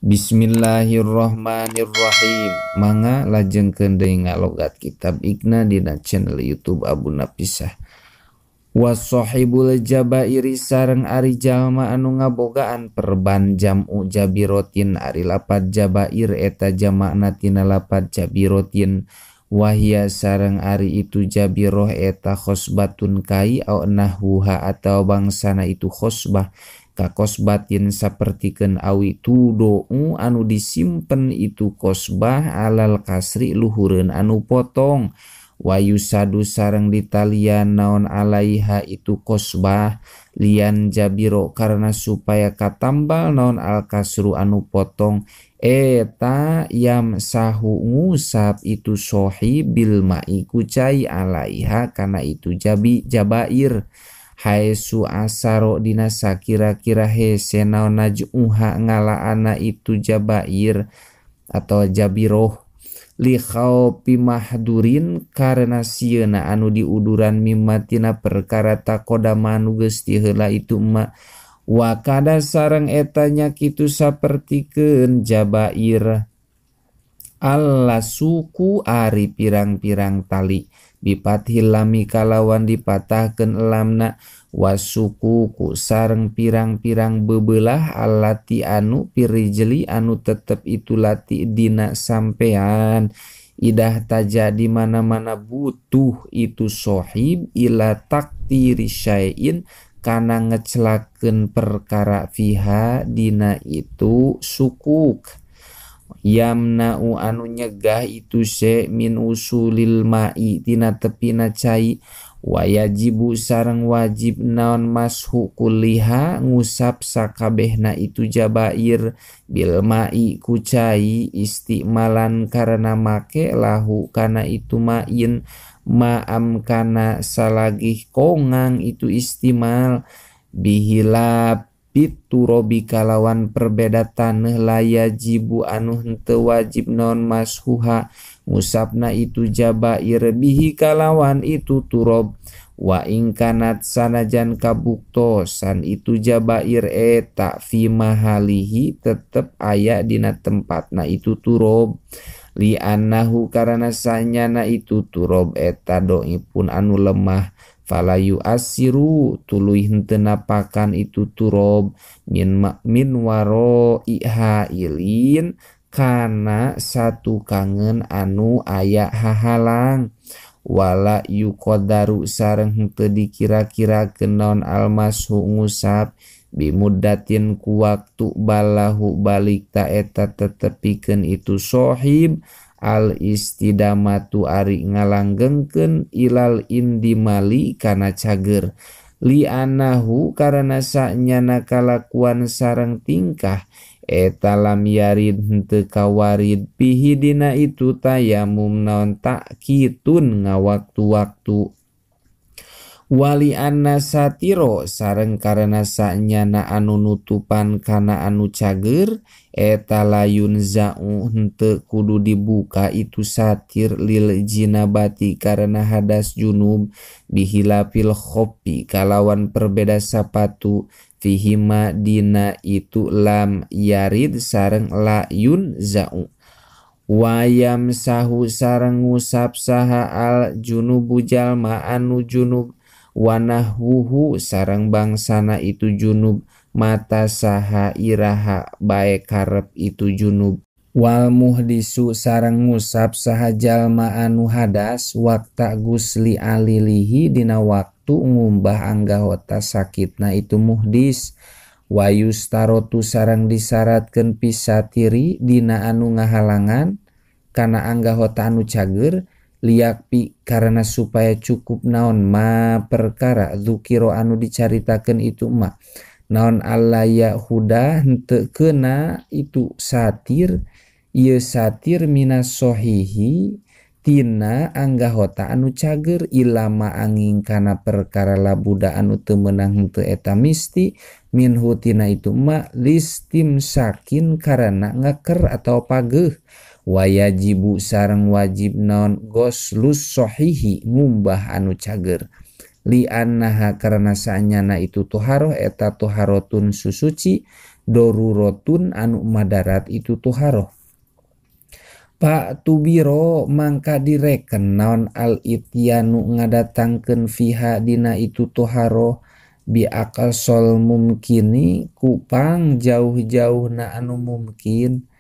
Bismillahirrahmanirrahim. Mangga lajengkeun deui ngalogat kitab Iqna dina channel YouTube Abu Napisah. Wasohibul jabairi sareng ari jalma anu ngabogaan perban jam'u jabirotin ari lapad jabair eta jamakna tina lapad jabirotin wahia sareng ari itu jabiroh eta khosbatun kai au nahwuha atau bangsana itu khosbah kakosbatin sapertikeun awi tudou anu disimpen itu kosbah alal kasri luhureun anu potong wayusadu sareng ditalian naon alaiha itu kosbah lian jabiro karena supaya katambal naon al kasru anu potong eta yam sahu ngusap itu sohibil ma'i kucai alaiha karena itu jabi jabair haesu asaro dina sakira-kira hese naon naj'uha ngalaana itu jabair atau jabiroh li khaufi mahdurin karena sieuna anu diuduran mimmatina perkara taqoddama anu geus diheula itu ma wa kada sareng eta nya kitu sapertikeun jabair alla suku ari pirang-pirang tali bipathil lami kalawan dipatahkeun lamna wasuku ku sareng pirang-pirang bebelah allati anu pirijli anu tetep itu lati dina sampean idah taja di mana-mana butuh itu sohib ila taktiri syai'in kana ngecelakeun perkara fiha dina itu sukuk yamna'u anu nyegah itu se min usulil ma'i tina tepina cai wayajibu sareng wajib naon mashu kulliha ngusap sakabehna itu jabair bil ma'i ku cai istimalan karena make lahu kana itu ma'in ma'am kana salagih kongang itu istimal bihilap piturobi kalawan perbeda taneuh layajibu anu henteu wajib naon mashuha ngusapna itu jabair bihi kalawan itu turob wa ingkanat sanajan kabuktosan itu jabair eta fi mahalihi tetep aya dina tempatna itu turob li annahu karana sanyana itu turob eta doipun anu lemah falayu asiru tuluy henteu napakan itu turob min waro iha ilin kana satu kangen anu aya hahalang wala yuqadaru sareng henteu dikira-kira naon almashu ngusap bimuddatin ku waktu balahu balik ta eta tetepikeun itu sohib al istidamatu ari ngalanggengkeun ilal indimali kana cager li anahu karena sanyana kalakuan sareng tingkah eta lam yarid henteu kawarid pihi dina itu tayamum naon takkitun ngawaktu-waktu wali anna satiro sareng karena sanyana anu nutupan kana anu cager eta layun za'u henteu kudu dibuka itu satir lil jinabati karena hadas junub bihilafil khofi kalawan perbeda sapatu fihima dina itu lam yarid sareng layun za'u wayam sahu sareng ngusap saha al junubu jalma anu junub wanahwuhu sareng bangsana itu junub mata saha iraha bae karep itu junub wal muhdisu sareng ngusap saha jalma anu hadas wakta gusli alilihi dina waktu ngumbah anggahota sakitna itu muhdis wayustarotu sareng disyaratkeun pisatiri dina anu ngahalangan kana anggahota anu cager liakpi karena supaya cukup naon ma perkara dzukiro anu dicaritakeun itu ma naon alla yahuda henteu keuna itu satir ieu satir minas sohihi tina anggahota anu cager ilama angin kana perkara labuda anu teu meunang henteu eta misti minhu tina itu ma listim sakin karena ngeker atau pageuh wayajibu sareng wajib naon goslus sohihi ngumbah anu cager li annaha karena sanyana itu tuharoh eta tuharotun susuci Doruratun anu madarat itu toharoh. Pak tubiro mangka direken naon al ityanu ngadatangkeun fiha dina itu toharoh bi akal sol mumkini kupang jauh-jauhna anu mungkin.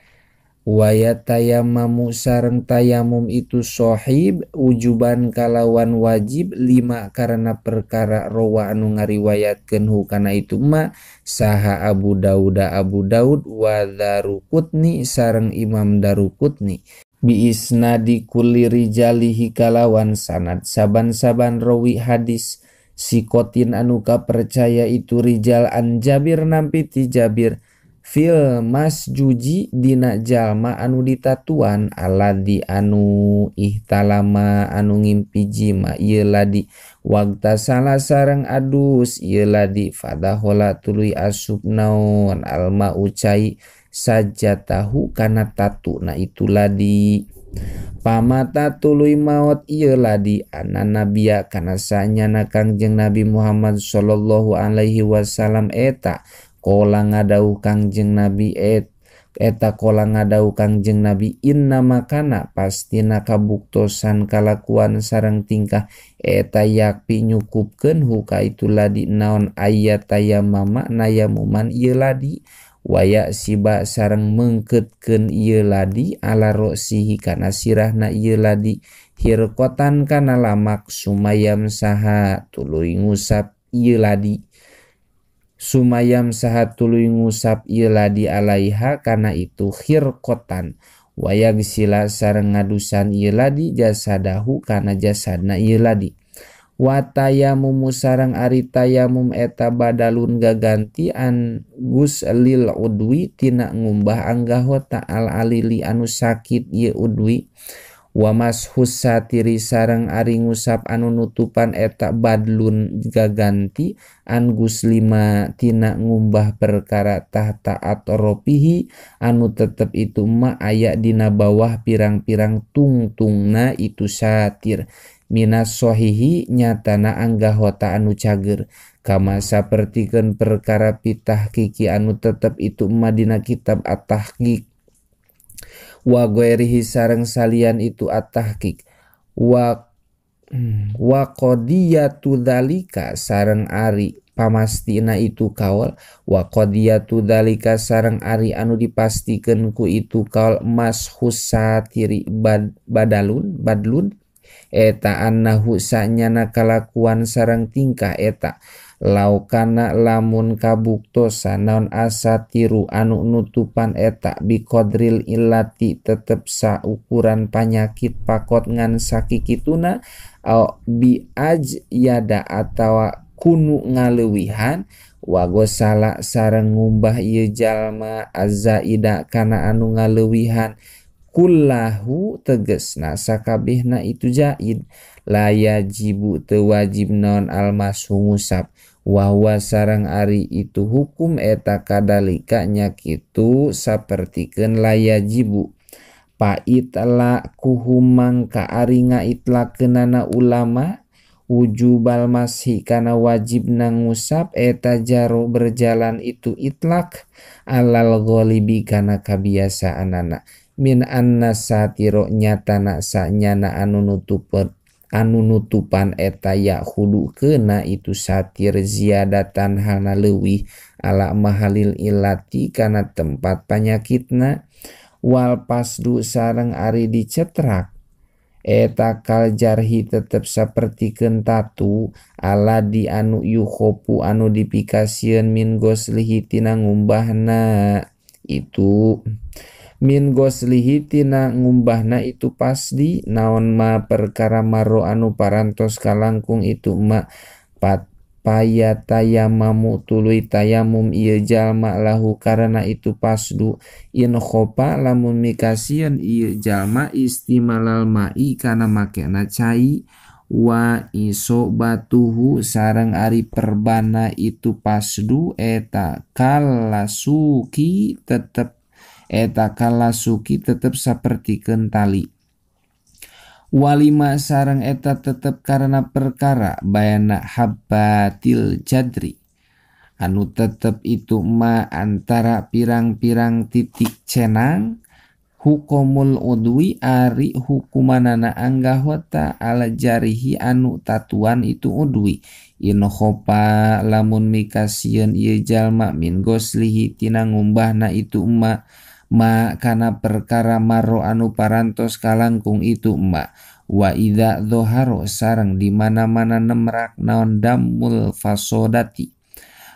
Waya tayamamu sareng tayamum itu sohib ujuban kalawan wajib lima karena perkara rawa anu ngariwayatkeun hukana itu ma saha Abu Daud Abu Daud wa Daruqutni sareng Imam Daruqutni bi isnadi kulli rijalihi kalawan sanad saban-saban rawi hadis sikotin anu kapercaya itu rijal an Jabir nampi ti Jabir fil masjuji dina jalma anu ditatuan aladi anu ihtalama anu ngimpi jima ieu ladi wagta salah sareng adus ieu ladi fadahola tuluy asup naon alma ucai sajatahu kana tatu na itu ladi pamata tuluy maot ieu ladi anna nabia kana sanyana Kangjeng Nabi Muhammad sallallahu alaihi wasallam eta kola ngadauh Kangjeng Nabi eta kola ngadauh Kangjeng Nabi inna makana pastina kabuktosan kalakuan sareng tingkah eta yakpi nyukupkeun huka itu ladi naon aya tayamama nayamuman ieu ladi waya siba sareng mengketkeun ieu ladi ala roksihi kana sirahna ieu ladi hirqotan kana lamak sumayam saha tuluy ngusap ieu ladi sumayam saha tuluy ngusap ieu ladi alaiha kana itu khirqotan wayag sila sareng ngadusan ieu ladi jasadahu kana jasadna ieu ladi wa tayamumu sareng ari tayamum eta badalun gaganti an guslil udwi tina ngumbah anggahota al alili anu sakit ieu udwi wa mashus satiri sareng ari ngusap anu nutupan eta badlun gaganti an guslima tina ngumbah perkara tahta atropihi anu tetep itu ma aya dina bawah pirang-pirang tungtungna itu satir minas sohihi nyatana anggahota anu cager kama sapertikeun perkara pitahqiqi anu tetep itu ma dina kitab at-tahqiq wa ghairihi sareng salian itu at-tahqiq wa qadiyatu dzalika sareng ari pamastina itu kaul wa qadiyatu dzalika sareng ari anu dipastikeun ku itu kaul mashus satiri badalun badlun eta annahu sanyana kalakuan sareng tingkah eta laukana lamun kabuktosan naon asatiru anu nutupan eta biqadril illati tetep saukuran panyakit pakot ngan sakikituna au bi aj yada atawa kunu ngaleuwihan wagosala sareng ngumbah ieu jalma azzaida kana anu ngaleuwihan kullahu tegesna sakabehna itu zaid la yajibu teu wajib naon almasu ngusap wahwa sareng ari itu hukum eta kadalika nya kitu sapertikeun la yajibu paitla kuhumang ka ari ngaitlakeunana ulama wujubal mashi kana wajibna ngusap eta jaro berjalan itu itlak alal ghalibi kana kabiasaanana min anna satiro nyatana sanyana anu nutupan eta yahudu keuna itu satir ziyadatan halna leuwih ala mahalil ilati kana tempat panyakitna wal pasdu sareng ari dicetrak eta kal jarhi tetep sapertikeun tatu ala di anu yukhopu anu dipikasieun min goslihi tina ngumbahna itu min goslihi tina ngumbahna itu pasti naon ma perkara maro anu parantos kalangkung itu ma pat paya tayamamu tuluy tayamum ieu jalma lahu karena itu pasdu in khopa lamun mikasieun ieu jalma istimalal mai kana makena cai wa isobatuhu sareng ari perbana itu pasdu eta kalasuki tetep eta kalasuki tetep sapertikeun tali walima sareng eta tetep karena perkara bayana habbatil jadri anu tetep itu ma antara pirang-pirang titik cenang hukumul udwi ari hukumanana anggahota ala jarihi anu tatuan itu udwi in khopa lamun mikasieun ieu jalma min goslihi tina ngumbahna itu ma ma kana perkara maro anu parantos kalangkung itu ma wa idza dhoharo sareng di mana-mana nemrak naon damul fasodati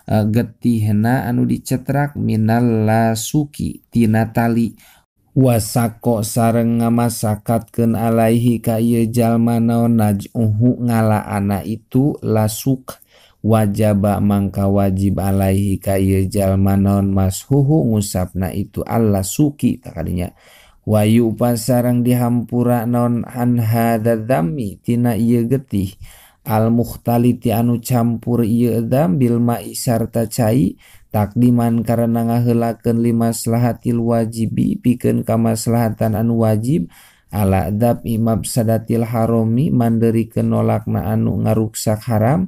getihna anu dicetrak minal lasuki tina tali wasako sareng ngamasakatkeun alaihi ka ieu jalma naon naj'uhu ngalaana itu lasuk wajaba mangka wajib alaihi ka ieu jalma naon mashuhu ngusapna itu allasuki takadinya wayu pasareng dihampura naon an hadzami tina ieu getih al mukhtaliti anu campur ieu dzam bil ma'i sarta cai takdiman karena ngaheulakeun limaslahatil wajibi pikeun kamaslahatan anu wajib ala dzab mafsadatil harami manderikeun nolakna anu ngaruksak haram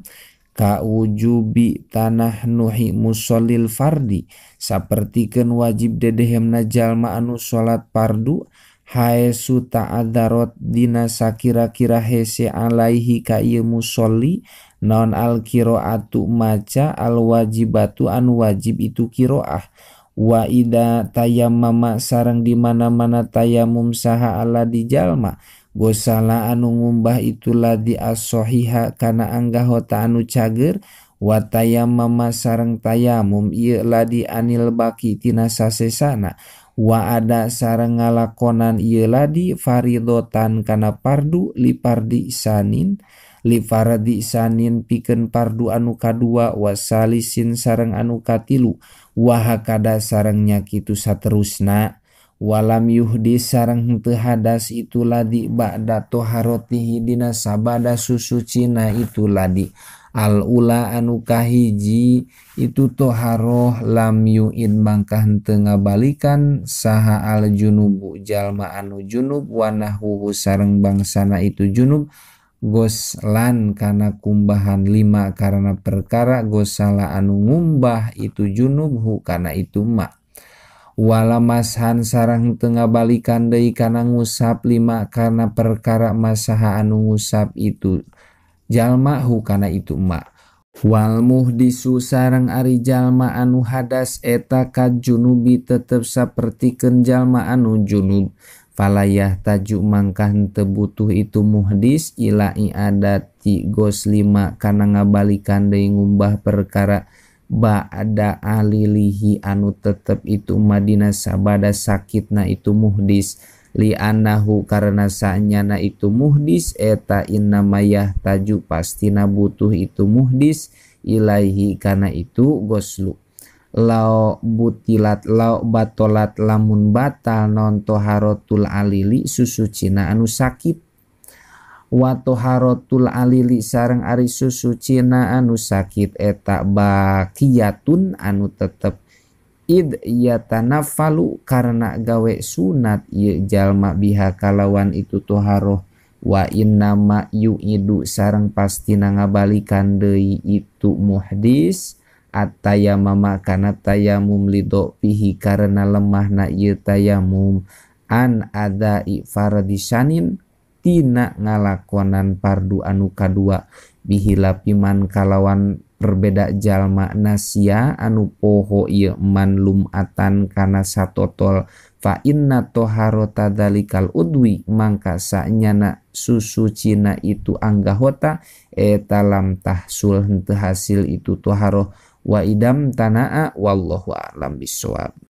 ka wujubi tanah nuhi musallil fardi sapertikeun wajib dedehemna jalma anu salat fardu haesu ta'adzarot dina sakira-kira hese alaihi ka ieu musolli naon al qiraatu maca al wajibatu anu wajib itu qiraah wa ida tayammama sareng di mana-mana tayamum saha ala di jalma gosala anu ngumbah itu ladi as-sahiha kana anggahota anu cager wa tayammama sareng tayamum ieu ladi anil baki tina sasesana wa ada sareng ngalakonan ieu ladi faridotan kana pardu li pardi sanin pikeun pardu anu kadua wasalisin sareng anu katilu wa hakada sareng nya kitu saterusna walam yuhdis sareng henteu hadas itu ladi ba'da toharotihi dina sabada susucina itu ladi al ula anu kahiji itu toharoh lam yu'id mangka henteu ngabalikan saha al junubu jalma anu junub wanahuhu sareng bangsana itu junub goslan kana kumbahan lima karena perkara gosala anu ngumbah itu junub hu kana itu ma wala mashan sareng henteu ngabalikan deui kana ngusap lima karena perkara masaha anu ngusap itu jalma hu kana itu ma wal muhdisu sareng ari jalma anu hadas eta ka junubi tetep sapertikeun jalma anu junub falayah taju mangka henteu butuh itu muhdis ila i'adati goslima kana ngabalikan deui ngumbah perkara ba'da alilihi anu tetep itu madina sabada sakitna itu muhdis li annahu karena saenyana itu muhdis eta innamayah taju pastina butuh itu muhdis ilaihi kana itu goslu lao butilat lao batolat lamun batal non toharotul alili susucina anu sakit wa toharotul alili sareng ari susucina anu sakit eta bakiyatun anu tetep id yatanaffalu karena gawe sunat ieu jalma biha kalawan itu toharoh wa innama yu'idu sareng pastina ngabalikan deui itu muhdis at-tayammama kana tayamum lidho pihi karena lemahna ieu tayamum an adai fardisanin tina ngalakonan pardu anu kadua bihilapiman kalawan perbeda jalma nasia anu poho ieu man lumatan kana satotol fa inna toharota dalikal udwi mangka saenyana susucina itu anggahota eta lam tahsul henteu hasil itu toharoh wa idam tanaa wallahu a'lam bissawab.